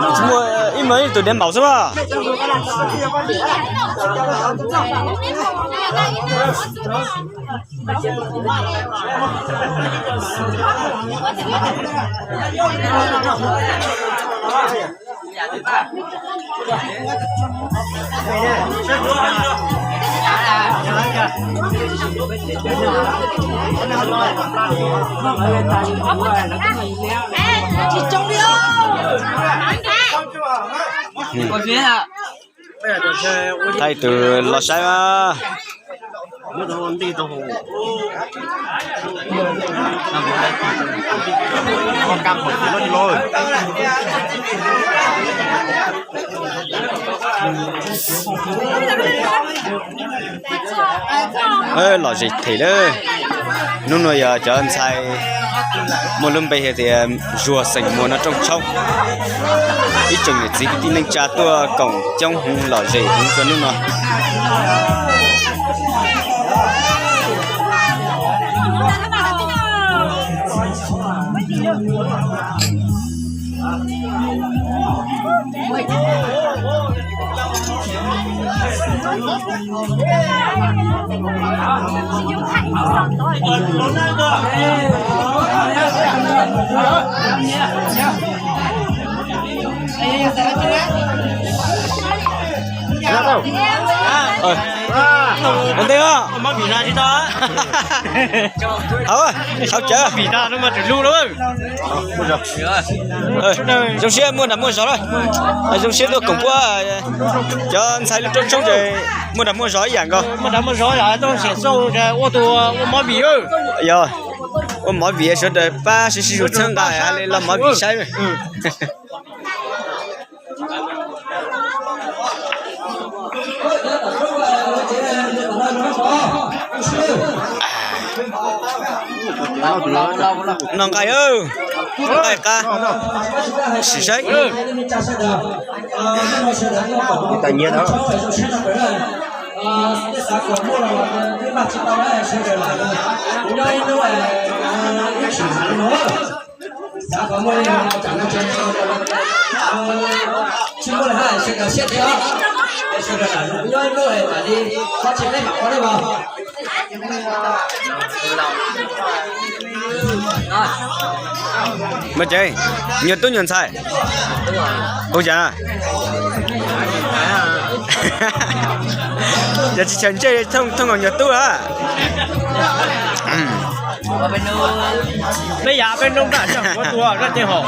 Tsis muaj ib, muaj ib tug diav npaum xwb a. Thaij tus los saib mas. Lom zem them lawm. Hnub no yog cov ntxhais muaj lub npe hais tias Zuag xeem Muas no rooj tshoob. Ib tsoom niam txiv kwv tij neej tsa tuaj koom coob heev lom zem heev rau hnub no. Ua ntej os. Hauv, hauv cawv. Zoo siab muaj nram muaj zov lawm. Zoo siab tuaj koom puab cov ntxhais lub rooj tshoob ces muaj nram muaj zov ib yam nkaus. Yog, ua mov vim sawv daws pab sib sib zug txhawb nqa hais li los mov vim saib. Noj nqaij, nqaij qab, sim saib. Mas ces, nyuag tub nyuag ntxhais, hu cas? Ces tsis tshawm ntsej thooj nkaus nyuag tub a. Peb yam peb noob npaj tseem ua tua zaj tej hom.